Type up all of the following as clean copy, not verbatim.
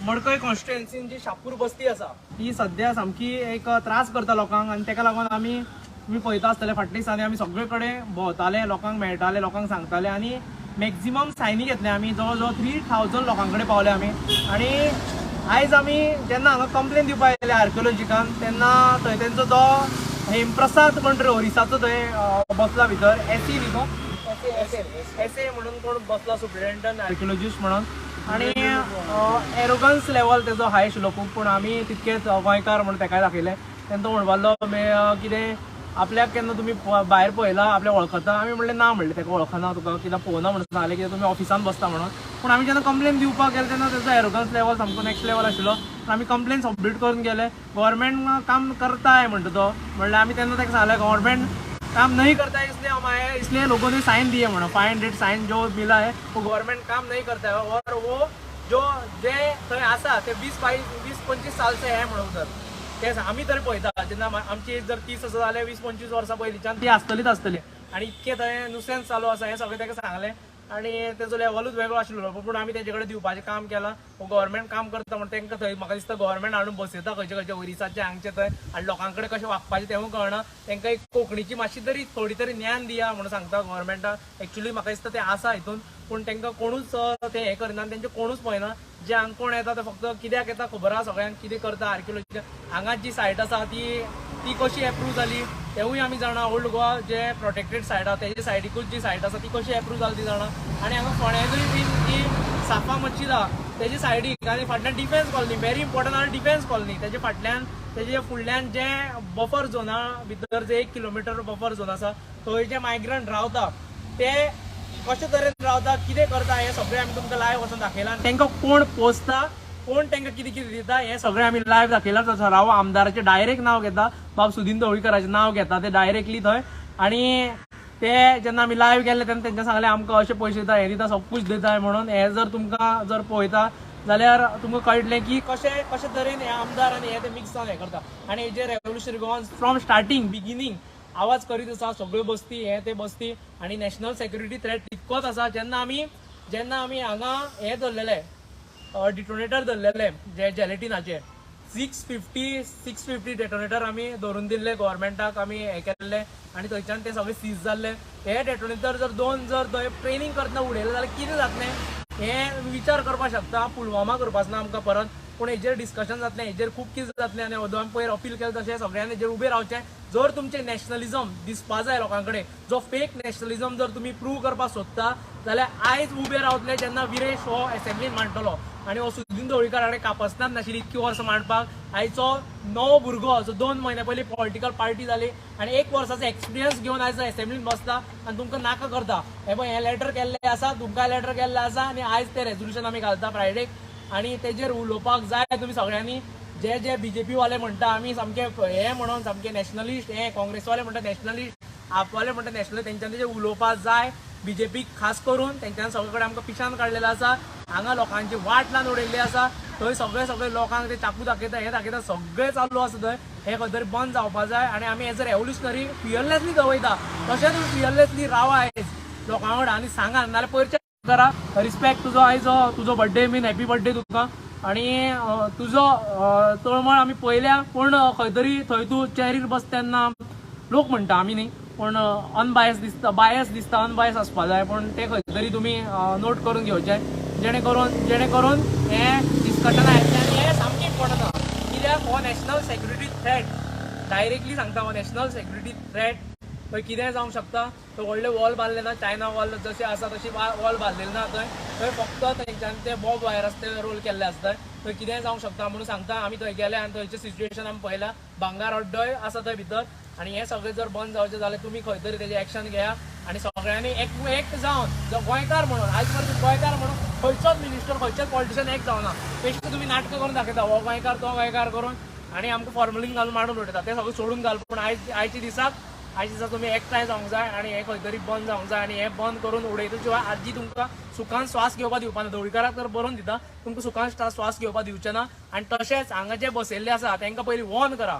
मडकय कॉन्स्टिट्युएन्सीन जी शापूर बस्ती आसा ती सद्या सामकी एक त्रास करता लोकांक आनी तेका लागून आमी तुमी पळयता आसतले फाटल्या दिसांनी आमी सगळे कडेन भोंवताले, लोकांक मेळटाले, लोकांक सांगताले आनी मॅक्झिमम सायनी घेतले आमी. जवळ जवळ 3000 लोकां कडेन पावले आमी. आनी आयज आमी जेन्ना हांगा कंप्लेन दिवपाक आयले आर्किओलॉजिकान, तेन्ना थंय तेंचो तो हेमप्रसाद कोण तरी ओरिसाचो थंय बसला भितर, एसी न्ही तो, एस ए म्हणून कोण बसला, सुप्रिटेंडंट आर्किओलॉजिस्ट म्हणून. आनी एरोगन्स लेवल तेजो हाय आशिल्लो खूब. पूण आमी तितकेच गोंयकार म्हणून तेकाय दाखयलें. तेन्ना तो म्हणपाक लागलो, कितें आपल्याक केन्ना तुमी भायर पळयला, आपल्याक वळखता? आमी म्हणलें ना, म्हणलें तेका वळखना, तुका कित्याक पळोवना म्हणून सांगलें, कित्याक तुमी ऑफिसान बसता म्हणून. पूण आमी जेन्ना कंप्लेन दिवपाक गेले तेन्ना तेजो एरोगन्स लेवल सामको नेक्स्ट लेवल आशिल्लो. पूण आमी कंप्लेन सबमीट करून गेले. गव्हर्मेंट काम करता है म्हणटा तो. म्हणल्यार आमी तेन्ना ताका सांगलें, गव्हर्मेंट काम नहीं करता है, इसलिए हम आए हैं, इसलिए लोगों ने साइन दिए म्हणून. 500 साइन जो मिला है वो गवर्नमेंट काम नहीं करता है और वो जो जे थंय आसा ते 20 22 20 25 साल से है म्हणून. उधर ते आमी तरी पळयता, जेन्ना आमची एज जर 30 आसा जाल्यार 20-25 वर्सां पयलींच्यान ती आसतलीच आसतली. आनी इतकें थंय नुसेन्स चालू आसा हें सगळें ताका सांगलें आनी तेजो लेवलूच वेगळो आशिल्लो. पूण आमी तेजे कडेन दिवपाचें काम केलां. गव्हर्मेंट काम करता म्हण तांकां थंय म्हाका दिसता गव्हर्मेंट हाडून बसयता खंयचे खंयचे ओरिसाचे हांगचे थंय आनी लोकां कडेन कशें वागपाचें तेवूय कळना. तांकां एक कोंकणीची मातशी तरी थोडी तरी ज्ञान दिया म्हणून सांगता गव्हर्मेंटाक. एक्चुली म्हाका दिसता तें आसा हितून, पूण तांकां कोणूच तें हें करना आनी तेंचें कोणूच पळयना. जे हांगा कोण येता ते फक्त कित्याक येता खबर आसा सगळ्यांक, कितें करता आर्किओलॉजी. हांगा जी सायट आसा ती ती कशी एप्रूव जाली तेवूय आमी जाणा. ओल्ड गोवा जे प्रोटेक्टेड सायट आसा तेजे सायडीकूच जी सायट आसा ती कशी एप्रूव जाली ती जाणा. आनी हांगा फोंड्यानूय बीन जी साफा मस्जिद आहा तेजे सायडीक आनी फाटल्यान डिफेन्स कॉलनी, व्हेरी इम्पॉर्टंट आनी डिफेन्स कॉलनी तेजे फाटल्यान, तेजे फुडल्यान जे बफर झोना भितर जे 1 किलोमिटर बफर झोन आसा, थंय जे मायग्रंट रावता ते कशे तरेन रावता, कितें करता, हें सगळें आमी तुमकां लायव्ह वचून दाखयलां. तांकां कोण पोसता, कोण तांकां कितें कितें दिता, हें सगळें आमी लायव्ह दाखयलां. तो थळावो आमदाराचें डायरेक्ट नांव घेता, बाब सुदीन ढवळीकराचें नांव घेता ते डायरेक्टली थंय. आनी ते जेन्ना आमी लायव्ह गेले तेन्ना तेंच्या सांगलें, आमकां अशे पयशे दिता, हें दिता, सब कुछ दिता म्हणून. हें जर तुमकां जर पळयता जाल्यार तुमकां कळटलें की कशें कशे तरेन हे आमदार आनी हे ते मिक्स जावन हें करता. आनी हेजे revolutionary Goan from starting beginning आवाज करीत आसा, सगळ्यो बस्ती हे ते बस्ती आनी नॅशनल सेक्युरिटी थ्रेट तितकोच आसा. जेन्ना आमी हांगा हे धरलेले, डिटोनेटर धरलेले जे जेलेटिनाचे, 650 डेटोनेटर आमी धरून दिल्ले गव्हर्मेंटाक, आमी हे केल्ले आनी थंयच्यान ते सगळे सीज जाल्ले. हे डेटोनेटर जर दोन जर थंय ट्रेनींग करतना उडयले जाल्यार कितें जातलें हें विचार करपाक शकता. पुलवामा करपाच ना आमकां परत, पूण हेजेर डिस्कशन जातलें, हेजेर खूब कितें जातलें. आनी अदो आमी पयर अपील केलें तशें सगळ्यांनी हेजेर उबें रावचें. जर तुमचें नॅशनलिजम दिसपा जाय लोकां कडेन, जो फेक नॅशनलिजम जर तुमी प्रूव करपाक सोदता जाल्यार आयज उबे रावतले जेन्ना विरेश हो एसेंब्लीन मांडटलो. आनी हो सुदीन ढवळीकर हाणें कापसनात नाशिल्ली इतकी वर्सां मांडपाक. आयचो नवो भुरगो जो 2 म्हयन्या पयलीं पॉलिटिकल पार्टी जाली आनी एक वर्साचो एक्सपिरियन्स घेवन आयज एसेंब्लीन बसता आनी तुमकां नाका करता. हे पळय, हें लेटर केल्लें आसा, तुमकां लेटर केल्लें आसा आनी आयज तें रेजोल्युशन आमी घालता फ्रायडेक आनी तेजेर उलोवपाक जाय तुमी सगळ्यांनी. जे जे बीजेपी वाले म्हणटा आमी सामके हे म्हणून सामके नॅशनलिस्ट, हे काँग्रेसवाले म्हणटा नॅशनलिस्ट, आपवाले म्हणटा नॅशनलिस्ट, तेंच्यानी तेजेर उलोवपाक जाय. बीजेपीक खास करून तेंच्यानी सगळे कडेन आमकां पिशान काडलेलो आसा. हांगा लोकांची वाट लावन उडयल्ली आसा. थंय सगळे सगळे लोकांक ते चाकू दाखयता, हे दाखयता, सगळें चालू आसा थंय. हें खंय तरी बंद जावपा जाय. आनी आमी एज अ रेव्होल्युशनरी फियरलेसली दवयता, तशें तुमी फियरलेसली रावा आयज लोकां वांगडा आनी सांगा, नाल्यार पयरचे करा रिस्पेक्ट. तुजो आयज तुजो बड्डे बीन, हॅपी बड्डे तुका. आनी तुजो तळमळ आमी पळयल्या, पूण खंय तरी थंय तूं चेरीर बसता तेन्ना लोक म्हणटा, आमी न्ही, पूण अनबायस दिसता, बायस दिसता. अनबायस आसपा जाय, पूण ते खंय तरी तुमी नोट करून घेवचे, जेणे करून हें डिस्कशन येतलें. आनी हें सामकें इम्पॉर्टंट आसा, कित्याक हो नॅशनल सेक्युरिटी थ्रेट डायरेक्टली सांगता, हो नॅशनल सेक्युरिटी थ्रेट. थंय कितेंय जावंक शकता. थंय व्हडले वॉल बांदले ना, चायना वॉल जशें आसा तशी वॉल बांदलेली ना थंय. थंय फक्त तेंच्यांनी ते बॉब वायर आसता ते रोल केल्ले आसता. थंय कितेंय जावंक शकता म्हणून सांगता. आमी थंय गेले आनी थंयचें सिच्युएशन आमी पळयलां. भांगार अड्डोय आसा थंय भितर. आनी हें सगळें जर बंद जावचें जाल्यार तुमी खंय तरी तेजें एक्शन घेया आनी सगळ्यांनी एक एक जावन, जो गोंयकार म्हणून आयज पर्यंत गोंयकार म्हणून खंयचोच मिनिस्टर, खंयचेच पॉलिटिशियन एक जावना. बेश्टे तुमी नाटकां करून दाखयता, हो गोंयकार, तो गोंयकार करून आनी आमकां फॉर्मलीन घालून मांडून उडयता. तें सगळें सोडून घाल, पूण आयज आयच्या दिसा तुमी एकठांय जावंक जाय आनी हें खंय तरी बंद जावंक जाय. आनी हें बंद करून उडयता शिवाय आजी तुमकां सुखान श्वास घेवपाक दिवपा ना. ढवळीकाराक तर बरोवन दिता, तुमकां सुखान श्वास घेवपाक दिवचे ना. आनी तशेंच हांगा जे बसयल्ले आसा तांकां पयलीं वॉर्न करा,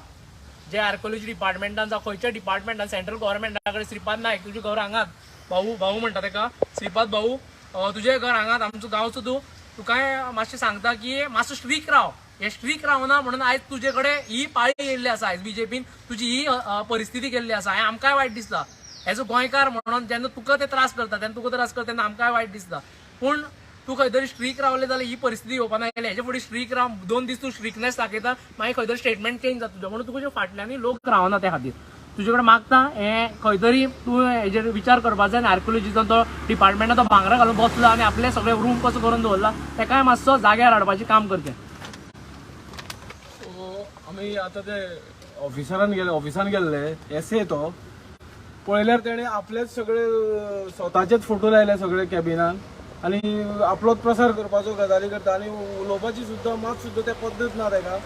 जे आर्किओलॉजी डिपार्टमेंटान जावं खंयच्या डिपार्टमेंटान, सेंट्रल गव्हर्मेंटा कडेन. श्रीपाद नायक, तुजें घर हांगात, भाऊ, भाऊ म्हणटा तेका, श्रीपाद भाऊ, तुजें घर हांगात, आमचो गांवचो तूं. तुकाय मातशें सांगता की मातसो स्ट्रीक राव. हे स्ट्रीक रावना म्हणून आयज तुजे कडेन ही पाळी येयल्ली आसा. आयज बीजेपीन तुजी ही परिस्थिती केल्ली आसा. हें आमकांय वायट दिसता एज अ गोंयकार म्हणून. जेन्ना तुका ते त्रास करता, तेन्ना तुका त्रास करता तेन्ना आमकांय वायट दिसता. पूण तूं खंय तरी स्ट्रीक रावले जाल्यार ही परिस्थिती येवपा नासली. हेजे फुडें स्ट्रीक राव. 2 दीस तूं स्ट्रिकनेस दाखयता, मागीर खंय तरी स्टेटमेंट चेंज जाता तुजें. म्हणून तुजे फाटल्यानूय लोक रावना. त्या खातीर तुजे कडेन मागता हें खंय तरी तूं हेजेर विचार करपाक जाय. आनी आर्किओलॉजीचो तो डिपार्टमेंटान तो भांगरा घालून बसला आनी आपले सगळे रूम कसो करून दवरला, तेकाय मातसो जाग्यार हाडपाचें काम करचें. आमी आतां ते ऑफिसरान गेले, ऑफिसान गेल्ले एस ए तो पळयल्यार तेणे आपलेच सगळे स्वताचेच फोटो लायले सगळे कॅबिनान आनी आपलोच प्रसार करपाचो गजाली करता आनी उलोवपाची सुद्दां मात सुद्दां ते पद्दत ना तेका.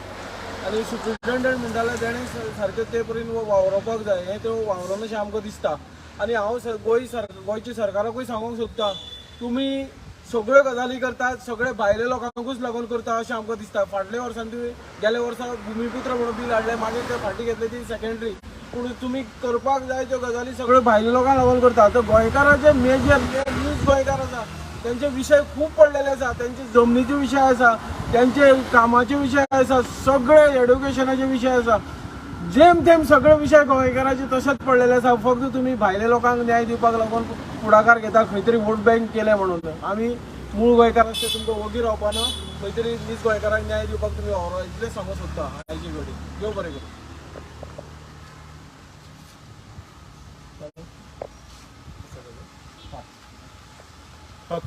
आनी सुप्रिटेंडंट म्हणटा जाल्यार तेणें सारकें ते परीन वावरोवपाक जाय, हें ते वावरोन अशें आमकां दिसता. आनी हांव गोंयच्या सरकाराकूय सांगूंक सोदता, तुमी सगळ्यो गजाली करतात, सगळे भायले लोकांकूच लागून करता अशें आमकां दिसता. फाटल्या वर्सान तुमी गेल्या वर्सा भुमीपुत्र म्हणून बील हाडलें, मागीर ते फाटीं घेतले ती सेकेंडरी. पूण तुमी करपाक जाय त्यो गजाली सगळ्यो भायल्या लोकांक लागून करता. तर गोंयकाराचे मेजर जे नीज गोंयकार आसा तेंचे विशय खूब पडलेले आसा. तेंचे जमनीचे विशय आसा, तेंचे कामाचे विशय आसा, सगळे एड्युकेशनाचे विशय आसा, जेम तेम सगळे विशय गोंयकाराचे तशेंच पडलेले आसा. फक्त तुमी भायल्या लोकांक न्याय दिवपाक लागून फुडाकार घेता, खंय तरी वोट बँक केले म्हणून. आमी मूळ गोंयकार आसता, तुमकां वोगी रावपाना. खंय तरी नीज गोंयकारांक न्याय दिवपाक तुमी वावरो, इतलें सांगूंक सोदता आयचे घडी. देव बरें करूं.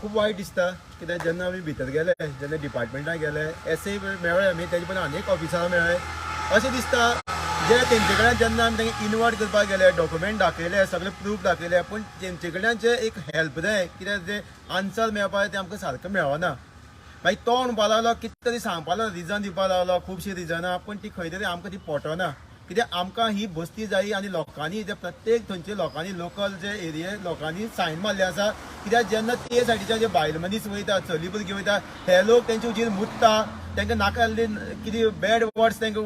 खूब वायट दिसता कित्याक जेन्ना आमी भितर गेले, जेन्ना डिपार्टमेंटान गेले, एस ए मेळ्ळे आमी, तेजे पयलीं आनी एक ऑफिसरां मेळ्ळे. अशें दिसता जे तेंचे कडल्यान जेन्ना आमी तांकां इनवर्ट करपाक गेले, डॉक्युमेंट दाखयले, सगळे प्रूफ दाखयले, पूण तेंचे कडल्यान जे एक हेल्प जाय, कित्याक जे आन्सर मेळपाक जाय ते आमकां सारकें मेळना. मागीर तो म्हणपाक लागलो, कितें तरी सांगपाक लागलो, रिजन दिवपाक लागलो, खुबशीं रिजनां, पूण ती खंय तरी आमकां ती पटना. कित्याक आमकां ही बस्ती जायी आनी लोकांनी जे प्रत्येक थंयचे लोकांनी लोकल जे एरिये लोकांनी सायन मारले आसा. कित्याक जेन्ना ते सायडीच्यान जे बायल मनीस वयता, चली भुरगीं वयता, हे लोक तेंचे हुजीर मुत्ता, तांकां नाका जाल्ली कितें बॅड वर्ड्स तांकां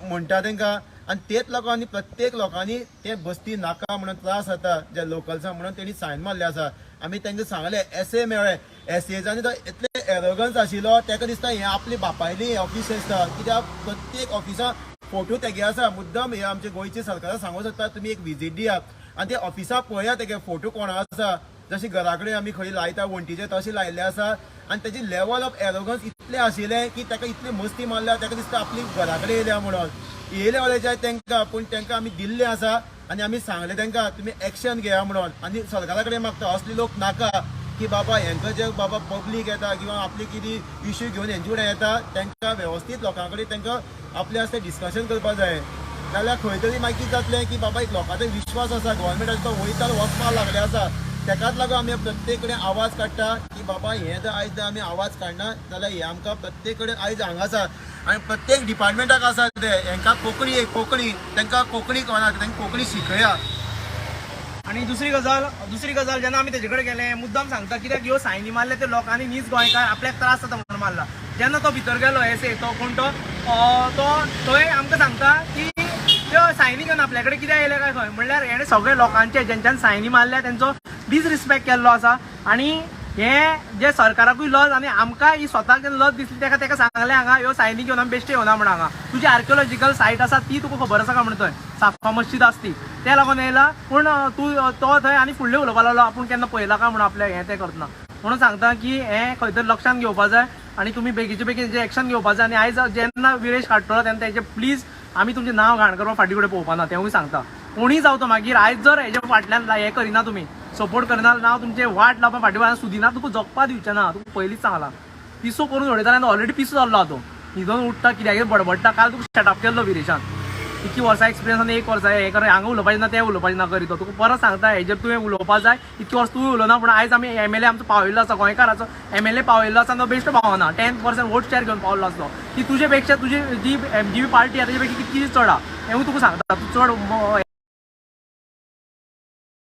म्हणटा तांकां. आनी तेच लोकांनी प्रत्येक लोकांनी ते बस्ती नाका म्हणून त्रास जाता जे लोकल्सांक म्हणून तेणी सायन मारले आसा. आमी तांकां सांगलें, एस ए मेळ्ळे, एस एचानी तो इतले एरोगन्स आशिल्लो, ताका दिसता हें आपली बापायली ऑफीस आसता. कित्याक प्रत्येक ऑफिसा फोटो तेगे आसा. मुद्दम हे आमचे गोंयचे सरकाराक सांगूंक सोदता, तुमी एक विजीट दियात आनी ते ऑफिसाक पळयात तेगे फोटो कोणा आसा. जशें घरा कडेन आमी खंय लायता वण्टीचेर तशें लायिल्लें आसा. आनी तेजी लेवल ऑफ एरोगन्स इतलें आशिल्लें की ताका इतली मस्ती मारल्या, ताका दिसता आपली घरा कडेन येयल्या म्हणून. येयले वाल्याचे तांकां, पूण तांकां आमी दिल्लें आसा आनी आमी सांगलें तांकां तुमी एक्शन घेया म्हणून. आनी सरकारा कडेन मागता असले लोक नाका की बाबा हेंकां जे बाबा पब्लीक येता किंवा आपली कितें इश्यू घेवन हेंचे कडेन येता, तांकां वेवस्थीत लोकां कडेन तांकां आपलें आसता डिस्कशन करपाक जाय. नाल्यार खंय तरी मागीर कितें जातलें की बाबा एक लोकांचो विश्वास आसा गव्हर्मेंटाचो, तो वयता वचपाक लागले आसा. तेकाच लागून आमी प्रत्येक कडेन आवाज काडटा की बाबा हें जर आयज जर आमी आवाज काडना जाल्यार हें आमकां प्रत्येक कडेन आयज हांगा आसा आनी प्रत्येक डिपार्टमेंटाक आसा ते हेंकां कोंकणी एक कोंकणी तांकां कोंकणी कळना, तांकां कोंकणी शिकया. आनी दुसरी गजाल, जेन्ना आमी तेजे कडेन गेले, मुद्दाम सांगता कित्याक ह्यो सायनी मारले ते लोकांनी नीज गोंयकार आपल्याक त्रास जाता म्हणून मारला. जेन्ना तो भितर गेलो एस ए तो कोण तो तो थंय आमकां सांगता की त्यो सायनी घेवन आपल्या कडेन कित्याक येयले काय खंय. म्हणल्यार हेणे सगळे लोकांचे जेंच्यान सायनी मारल्या तेंचो डिसरिस्पेक्ट केल्लो आसा. आनी हे जे सरकाराकूय लज आनी आमकां ही स्वताक जेन्ना लज दिसली तेका सांगलें हांगा ह्यो सायनी घेवन आमी बेश्टे येवना म्हण. हांगा तुजी आर्किओलॉजिकल सायट आसा ती तुका खबर आसा काय म्हण, थंय साफा मस्जिद आसा ती ते लागून येयला. पूण तूं तो थंय आनी फुडलें उलोवपाक लागलो, आपूण केन्ना पळयला काय म्हणून आपल्या हें तें करतना. म्हणून सांगता की हें खंय तरी लक्षांत घेवपा जाय आनी तुमी बेगीचे बेगीन जे एक्शन घेवपा जाय. आनी आयज जेन्ना विरेश काडटलो तेन्ना तेजे प्लीज आमी तुमचें नांव घाण करपाक फाटीं फुडें पळोवपा ना, तेवूय सांगता. कोणूय जावं तो मागीर, आयज जर हेज्या फाटल्यान हें करिना, तुमी सपोर्ट करिना, नांव तुमचें वाट लावपा फाटीं फुडें सुदिना तुका जगपा दिवचें ना. तुका पयलींच सांगलां, पिसो करून उडयता आनी ऑलरेडी पिसो जाल्लो आहा तो. न्हिदोन उठता, कित्याक बडबडटा. काल तुका स्टेटअप केल्लो विरेशान, इतकी वर्सां एक्सपिरियन्स आनी एक वर्सा हें कर, हांगा उलोवपाचें ना, तें उलोवपाचें ना करी तो. तुका परत सांगता, हेजेर तुवें उलोवपा जाय. इतके वर्स तूं उलोवना, पूण आयज आमी एमएलए आमचो पावयल्लो आसा, गोंयकाराचो एमएलए पावयल्लो आसा, तो बेश्टो पावना, 10% वोट शेअर घेवन पावल्लो आसलो की तुजे पेक्षा तुजी जी एमजीबी पार्टी आसा तेजे पेक्षा कितकी चड आहा, हेंवूय तुका सांगता. तूं चड